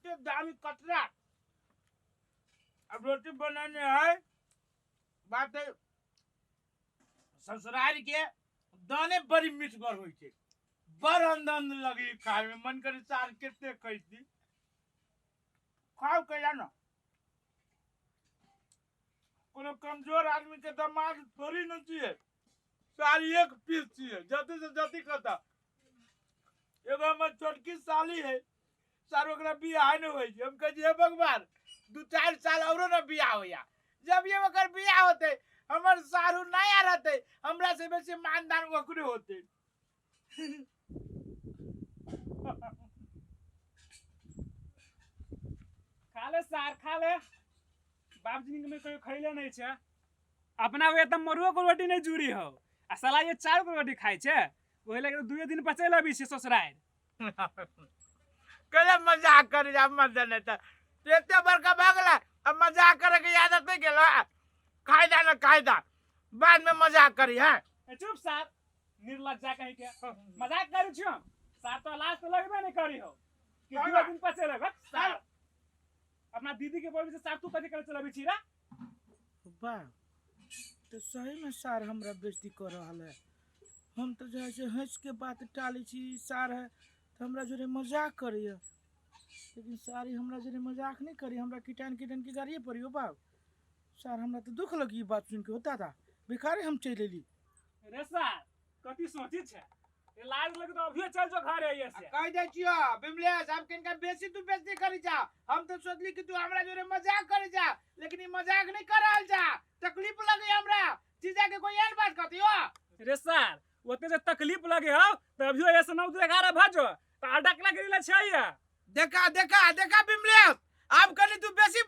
एते दामी कतरा अब रोटी बनाने है बात है ससुराल के दाने बड़ी मीठगर होइ छै बड़ आनंद लगी खाय में मन करे सार कते खैती खाओ कैला ना कोनो कमजोर आदमी के दिमाग थोड़ी न छियै सारी एक पीस छियै जति से जति कहता एगो हमर छोटकी साली है सार ओकरा बियाह नहि होइ छै हम कहै छियै हे भगवान दू चारि साल औरो ने बियाह होइया जब ये ओकर बियाह होते हमर सारू नया रहते हमरा से बेसी मानदान ओकरे होते खा ले सार खा ले बाप जिंदगी में कहियो खैले नहीं छै अपना वे तऽ मरुओ के रोटी नहीं जुड़ी हो आ साला ये चार गो रोटी खाइ छै ओहि लगे दुए दिन पर चलि अबै छै ससुरारि कैला मजाक करे जा मत नहीं तो एते बड़का भऽ गेला अब मजाक करे के आदत नहीं गेल कायदा न कायदा बाद में मजाक करी है ए चुप सार निर्लज्जा कहीं के मजाक करै छियो हम सार तो लाज तो लगबे नहीं करी हो कि दुए दिन पर चलि अबै सार अपना दीदी के बोलबी से सार तू कथी करे चल अबै छी रा बा तो सही में सार हमरा बेइज्जती कर रहल है हम तो जे है से हंस के बात टालै छी सार है तो हमरा जोरे मजाक करैया लेकिन सारी हमरा जोरे मजाक नहीं करी हमरा किटान किटान के गाड़िए पड़ियो बाप सार हमरा तो दुख लगी ई बात सुन के होता था बेकारे हम चलि एली रे सार कथी सोची छै ए लाज लगे तो अभियो चल जो घरे ये से कह दै छियो बिमलेश आब किनका बेसी तू बेइज्जती करी जा हम तो सोचली कि तू हमरा जोरे मजाक करी जा लेकिन ई मजाक नहीं कर रहल जा तकलीफ लगे हमरा जीजा के कोई एहन बात कहती हो रे सार ओते जे तकलीफ लगे हो तो अभियो ये से 9 दू 11 भजो तो अडकला गिरले छै ये देखा देखा देखा बिमलेश आब कनी तू बेसी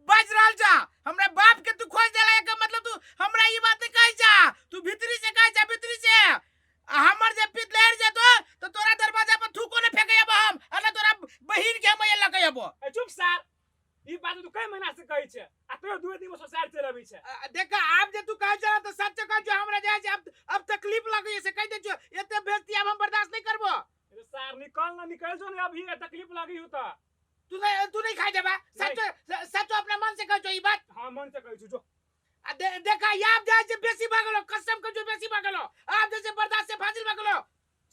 बाज रहल जा हमरा बाप के तू खोज देला एकर मतलब तू हमरा ई बात नहीं कही जा तू भीतरी से कही जा भीतरी से आ हमर जे पित लहर जेतो तो तोरा दरवाजा पर थूको ने फेंके अब हम आ ना तोरा बहिन के हम ये लके अबो ए चुप सार ई बात तू कई महीना से कहै छै आ तोरा दुए दिन में ससुराल चलि अबै छै देखा आप जे तू कहे छला तो सच कह जो हमरा जाय छै अब अब तकलीफ लगे से कह दे जो एते बेइज्जती अब हम बर्दाश्त नहीं करबो अरे सार निकल ना निकल जो ने अभी तकलीफ लगी हो तो तू नहीं खा जाबा सच सच अपना मन से कह जो ई बात हां मन से कहै छु जो आ देखा ये आप जाय छै बेसी भागलो कसम के जो बेसी भागलो आप जैसे बर्दाश्त से फाजिल भागलो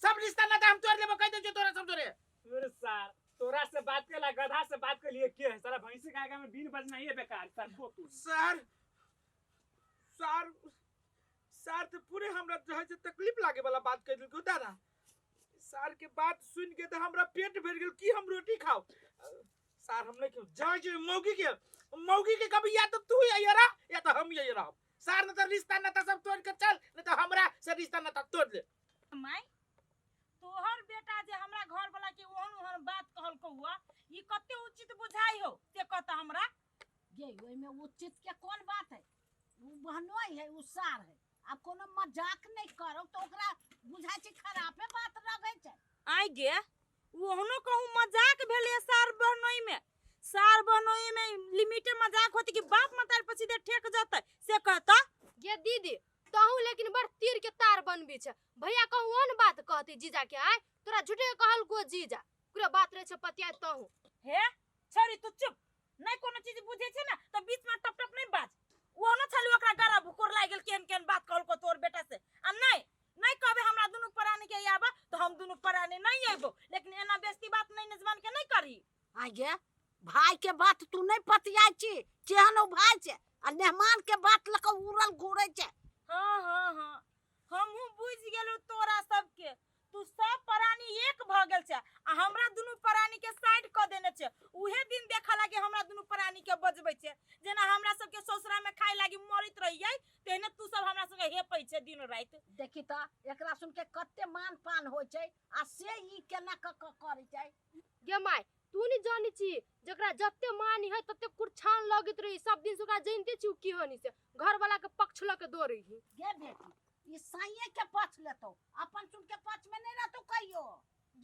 सब रिश्ता नाता हम तोड़ लेबो कह दे जो तोरा सब तोरे अरे सार तोरा से बात केला गधा से बात के लिए के है सारा भैंसी के आगे में बीन बजना ही है बेकार सर को तू सर सर सर तो पूरे हमरा जो है से तकलीफ लागे वाला बात कह देलको दादा सर के बात सुन के तो हमरा पेट भर गेल की हम रोटी खाओ सर हम नहीं जाय जे मौगी के कभी या तो तू ही रहा या तो हम ही रहा सर न तो रिश्ता न तो सब तोड़ के चल न तो हमरा से रिश्ता न तो तोड़ ले माय तोहर बेटा जे हमरा घर वाला के ओहन ओहन बात कहलको हुआ ई कते उचित बुझाई हो से कहता हमरा गे ओहिमे उचित के कोन बात है उ बहनोई है उ सार है आब कोनो मजाक नहि करौ तऽ ओकरा बुझाइ छै खरापे बात लगै छै आइ गे ओहनो कहूँ मजाक भेलै सार बहनोई में सार बहनोई में लिमिटे मजाक होती कि बाप मतार पर सीधे ठेक जतै से कहता गे दीदी तहु लेकिन बड़ तीर के तार बनबी छै भैया कहूँ ओहन बात कहती जीजा के आय तोरा झूठे के कहल को जीजा पूरा बात रहे छै पतिया तहु हे छौरी तू चुप नहीं कोनो चीज बुझे छै ना तो बीच में टप टप नहीं बाज ओहनो छली ओकरा गरा भुकुर लागि गेल केहन केहन बात कहलको तोर बेटा से आ नहीं नहीं कहबे हमरा दुनू प्राणी के आबा तो हम दुनू प्राणी नहीं अयबो लेकिन एना बेइज्जती बात नहीं निजमान के नहीं करी आइ गे भाई के बात तू नहीं पतियाइ छी केहन ओ भाई छै आ मेहमान के बात लऽ कऽ उड़ल घुरै छै हाँ हाँ हाँ हमहूँ बुझि गेलहुँ तोरा सबके तू सब प्राणी एक भऽ गेल छै आ हमरा दुनू प्राणी के साइड कऽ देने छै उहे दिन देखऽ लागी हमरा दुनू प्राणी के बजबै छै जेना हमरा सबके ससुरा में खाय लागी मरैत रहियै तेहने तू सब हमरा सबके हेपै छै दिन राति देखी तऽ एकरा सुन के कते मान पान होइ छै आ से ई केना कऽ कऽ करै छै गे माय तू नहीं जानी छी जकरा जते मानी है तते कुरछान लगैत रही सब दिन से ओकरा जानिते छी उ की होनी से घर वाला के पक्ष लऽ के दौड़ै ही गे बेटी ई साइये के पक्ष लेतौ अपन सुन के पक्ष में नहीं रहतौ कहियो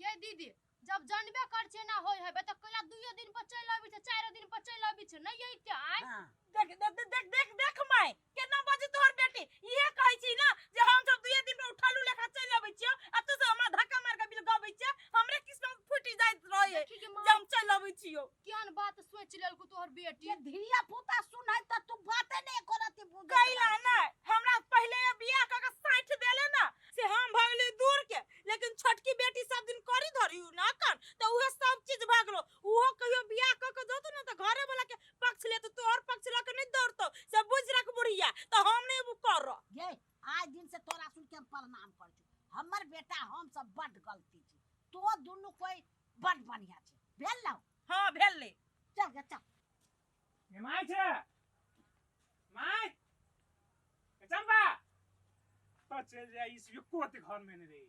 गे दीदी जब जानबे कर छे ना होय हेबे त कैला दुइयो दिन पर चलि अबै छै चारियो दिन पर चलि अबै छै नहीं अइते आय हाँ देख देख देख देख देख देख माय केना बजे तोहर बेटी इहे कहै छी ना जे हम सब दुइये दिन पर उठलू लेखा चलि अबै छियौ आ तू सब हमरा धक्का मार के बिल गबै छियौ हमरे किस्मत फूटि जाइत रहै देखी गे जे माय हम चलि अबै छियौ। केहन बात सोचि लेलकौ तोहर बेटी। ये धिया पुता सुनै त तू बाते नहीं करती बुझैत कैला रहै। नहि, हमरा पहिले बियाह कऽ के साठि देले ना से हम भगली दूर के, लेकिन छोटकी बेटी सब दिन करी धरी ना कर त उहे सब चीज भगलो। उहो कहियो बियाह कऽ के जतो ना त घरे वाला के पक्ष लेतो, तोहर पक्ष लऽ के नहीं दौड़तो, से बुझ रख बुढ़िया। त हम नहीं उ कर। ये आज दिन से तोरा सुन के हम प्रणाम कर छु। हमर बेटा हम सब बड गलती छी, तो दुनू कोई बड बढ़िया छै। भेल ना? हां भेल ले। चल गे चल। ये my छै, my ए चंपा तो चल जाए इस एको रत्ती घर में नहीं रही।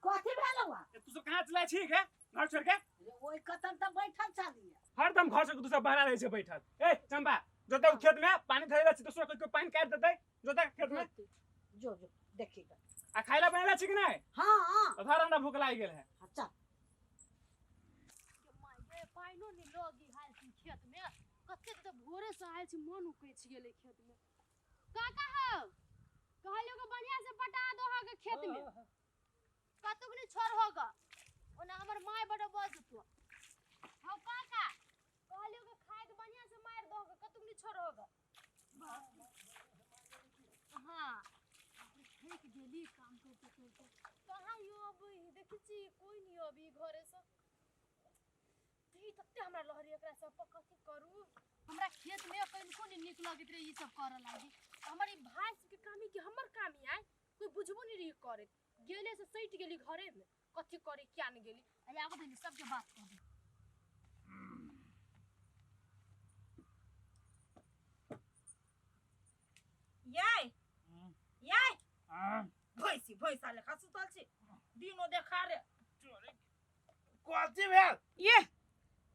कथी भेल हुआ? ए, तू सब कहाँ चला छी के घर छोड़ के? ओइ कतन त बैठल छलिए। हरदम घर छोड़ के तू सब बाहर रहे छै बैठल। ए चंपा जोता खेत में पानी धरेला छी, दोसर कोई कोई पानी काट देतै जोता खेत में। जो जो देखी ग। आ खाइला बनेला छी कि नहीं? हां हां। तो धर हमरा भूख लागि गेल है। हां, चल। गे पाइनो नहीं लगी हाल छी खेत में, कते त भोरे से आयल छी मन उकैछ गेलै खेत में। काका हौ कहलियो के बढ़िया से पटा दो हा के खेत में, कतौ नहीं छोड़ होगा, ओना हमर my बड़ बजतो। हौ काका कहलियो के खाय के बढ़िया से मार दो के, कतौ नहीं छोड़ होगा। हां थक गेली काम करते करते। कहाँ यो अब देखै छी कोई नहीं अभी घरे से। ई तते हमरा लहरी एकरा सब पर कथी करू। हमरा खेत में कनिको नहीं नीक लगैत रहे ई सब करऽ लागी। हमर ई भाई के कामी के हमर कामी आय कोई बुझबो नहीं रही करैत। गेले से सटि गेली घरे में, कथी करी क्या नहीं गेली। आ आबऽ देली सबके बात कहबी। याय याय भैंसी भैंसा लेखा सुतल छी दिनो देखा रे। कथी भेल? ये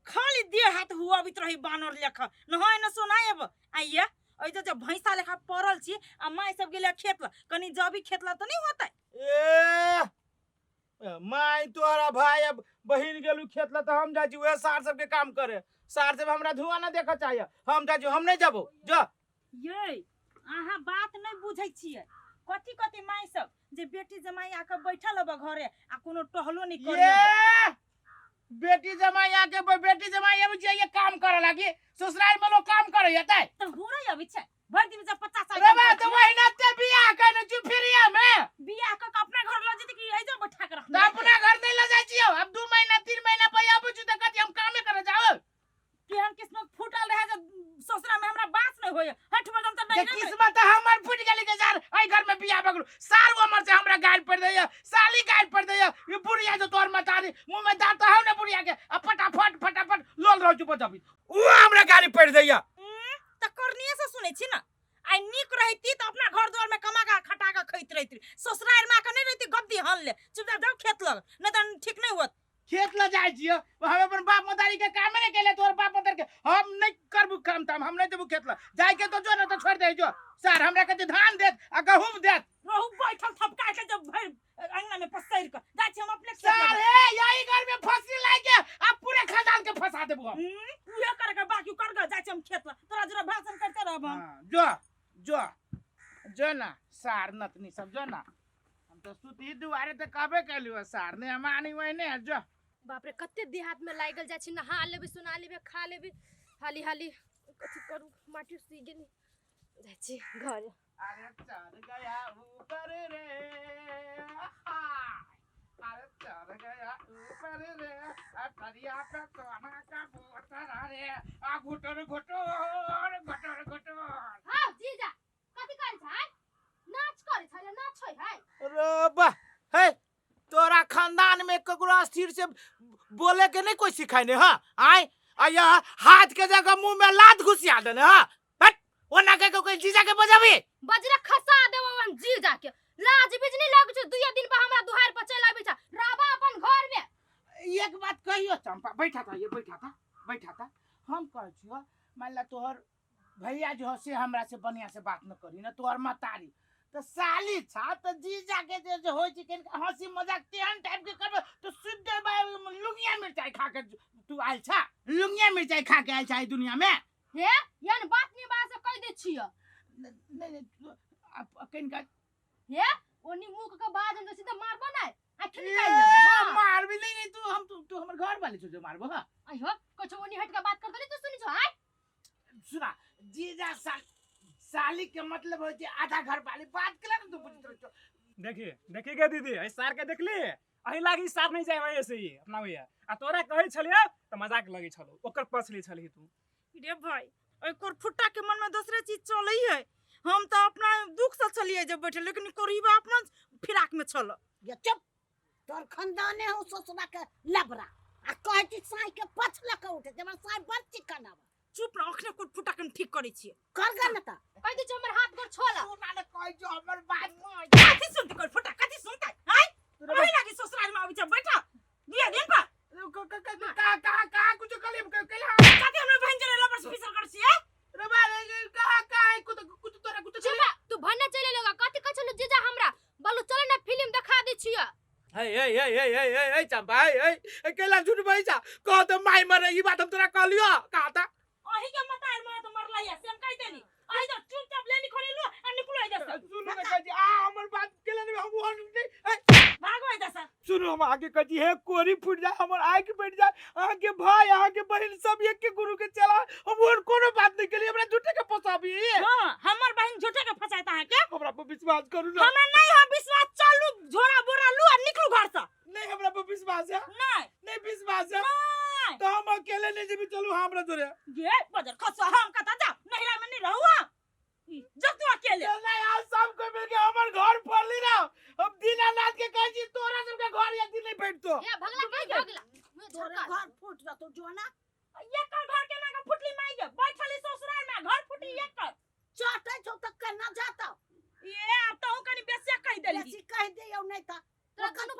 खाली देह हाथ हुआ अबित रही बानर लेखा, नहाय न सोनायब। आइया ऐ जे भैंसा लेखा पड़ल छी आ my सब गेले खेत ल, कनी जबी खेत ल त नहीं होतै। ए my तोहरा भाई अब बहिन गेलू खेत ल त हम जाइ छी उहे सार सबके काम करे। सार सब हमरा धुआं ना देखऽ चाहिए, हम जाइ छी, हम नहीं जाबो जा। ये अहाँ बात नहीं बुझै छियै। कथी कथी माय सब जे बेटी जमाई आके बैठल हब घरे आ कोनो टहलो नहीं करी। ये बेटी जमाई आके बेटी जमाई अब जाइए काम करे लागी, ससुराल में लोग काम करे जतै त घुरै अबै छै भरि दिन जब 50 साल रे बा त वही ना ते बियाह करने छु फ्रीया में। बियाह क के अपना घर ल जति कि एजो बैठा के रखने? त अपना घर नहीं ल जाइ छियो, अब 2 महीना 3 महीना पर आबै छु त कथी हम कामे करे जाब? केहन किस्मत फूटल रहे जे ससुरा में हमरा बास नहीं होय। हट मर्दम त नहीं के किस्मत हमर फूट गेली के सार एई घर में बियाह बगलू सार हमर से हमरा गाल पड़ दैया, साली गाल पड़ दैया। ये बुढ़िया जो तोर मतारी मुंह में दांत हौ ने बुढ़िया के आ फटाफट फटाफट लोल रहौ चुप जबी उ हमरा गाली पड़ दैया। त करनिए से सुनै छी ना, आइ नीक रहिती त अपना घर द्वार में कमा के खटा के खैत रहिती, ससुराल में के नहीं रहिती गद्दी हन ले चुपचाप जाओ खेत लग, नहीं त ठीक नहीं होत। खेत ल जाइ छियो, हम अपन बाप मतारी के कामे नहीं केले, तोर बाप मतारी के हम नहीं करबू काम ताम, हम नहीं देबू खेत ल जाय के तो जो न तो छोड़ दे जो सर हमरा के धान देत आ गहूम देत। रहू बैठल थपका के जब भरि अंगना में पसैर के जाइ छी हम अपने खेत सर लग। ए यही घर में फंसी लाग के आ पूरे खदान के फंसा देबू हम। उहे कर के बाकी कर के जाइ छी हम खेत ल, तोरा जरा भाषण करते रहब हम। हां, जो जो जो ना सार नतनी सब जो ना, हम तो सुती दुआरे ते कहबे कैलियो सार ने हम आनी वहने है जो। बाप रे कते देहात में लागल जाइ छी, नहा लेबे सुना लेबे खा लेबे हाली हाली कथी करू माटी सुई गेली जाइ छी घर। अरे चढ़ गया ऊपर रे, अरे चढ़ गया ऊपर रे, अटरिया पे सोना का बोतल रे, आ घुटर घुटर घुटर घुटर। हां जीजा कथी करै छै? नाच करै छै नाच छै है। रे बा हे तोरा खानदान में ककरो स्थिर से बोले के नहीं कोई सिखाने। हां आय आया हाथ के जगह मुंह में लात घुसिया देने। हां हट ओना के कोई जीजा के बजाबी बजरा खसा देबो हम जीजा के। लाज बीज नहीं लाग छै, दुइया दिन पर हमरा दुहार पर चल आबे छै राबा अपन घर में। एक बात कहियो चंपा, बैठा था ये बैठा था बैठा था, हम कहै छियो मान ला तोहर भैया जो से हमरा से बढ़िया से बात न करी ना तोहर मतारी तो साली छा तो जीजा के जे जे होय छै कनिका हंसी मजाक तेहन टाइप के करबे तो शुद्ध लुंगिया मिरचाई खा के तू आयल छा, लुंगिया मिरचाई खा के आयल छा ई दुनिया में। हे यान बात नहीं बात से कह दे छियो। नहीं नहीं कनिका हे ओनी मुख के बाज हम सीधा मारबो नै आखि निकाल लेबो। मार वाली छो जो मारबो। हां अइहो कछो ओनी हट के बात कर देली तू सुनी छो आय। सुना जीजा साली के मतलब होय छै आधा घर वाली बात केला ने तू बुझत रह छो। देखिए देखिए गे दीदी एहि सार के देखली एहि लागी सार नहीं जाए ऐसे ही अपना भैया आ तोरा कहै छलियै तऽ मजाक लगै छलो ओकर पछली छलही तू। रे भाई ओहि कोरफुट्टा के मन में दोसरे चीज चलै है। हम तो अपना दुख से छलिए जे बैठल, लेकिन कोरीबा अपना फिराक में छल। ये चुप, तोर खानदाने हो ससुरा के लबरा आ कहै छी साई के पछ लऽ के उठे, हमर साई बड़ चिकन आब। चुप ना, अखने कोरफुट्टा के हम ठीक करै छियै। कर गे न त। कहि दै छौ हमर हाथ गोर छोला। सुना ने कहै छौ हमर बात। कथी सुनतै कोरफुट्टा, कथी सुनतै? आय ओहि लागी ससुराल में आबै छै बैठा दिया दिन पर। का का का कुछ कहली कहला कथी हमरा बहन जरे लबर से फिसल कर छियै? रे बा रे का का कुछ कुछ तोरा कुछ चुप, तू भन्ने चले लगा कथी कहै छलु जीजा हमरा बोलू चल ना फिल्म देखा दै छियै। हे हे हे हे हे हे हे चंपा हे हे हे केला झूठ बजै छा? कह त माय मरे ई बात हम तोरा कहलियो कहा त अही के मतार मार त मरला या से हम कहि देली। अही त चुपचाप लेनी खोली लो आ निकलो इधर से। सुनू ने कहै छी आ हमर बात केला ने हम ओहन नै भागो इधर से। सुनू हम आगे कहै छी हे कोरी फूट जाए हमर आँखि बैठ जाए अहाँके भाई अहाँके बहिन सब एक के गुरु के चला हम ओहन कोनो बात नहीं केली हमरा झूठे के फसाबी। हां हमर बहिन झूठे के फसाइत अहाँ के। हमरा पर विश्वास करू ना। हमरा नहीं है विश्वास, चलू झोरा बोरा लू आ निकलू घर से। नहीं हमरा पर विश्वास है। नहीं नहीं विश्वास है। नहीं तो हम अकेले नहीं जेबी, चलू हमरा जोरे। ये बजर खसो हम कता जा नहिरा में नहीं रहू हम। जा तू अकेले। चल ना यार सब कोई मिल के हमर घर फोड़ली ना। हम दीनानाथ के कहै छी तोरा सबके घर एक दिन नहीं बैठतो। ए भगला के भगला तोरे घर फूट जतो जो ना। ये कर घर के ना के फुटली माई के बैठली ससुराल में घर फुटी ये कर चटै छौ त केना जाता। ये अब तो कनी बेसिया कहि देली। बेसी कहि दियौ नहीं त तोरा दुनू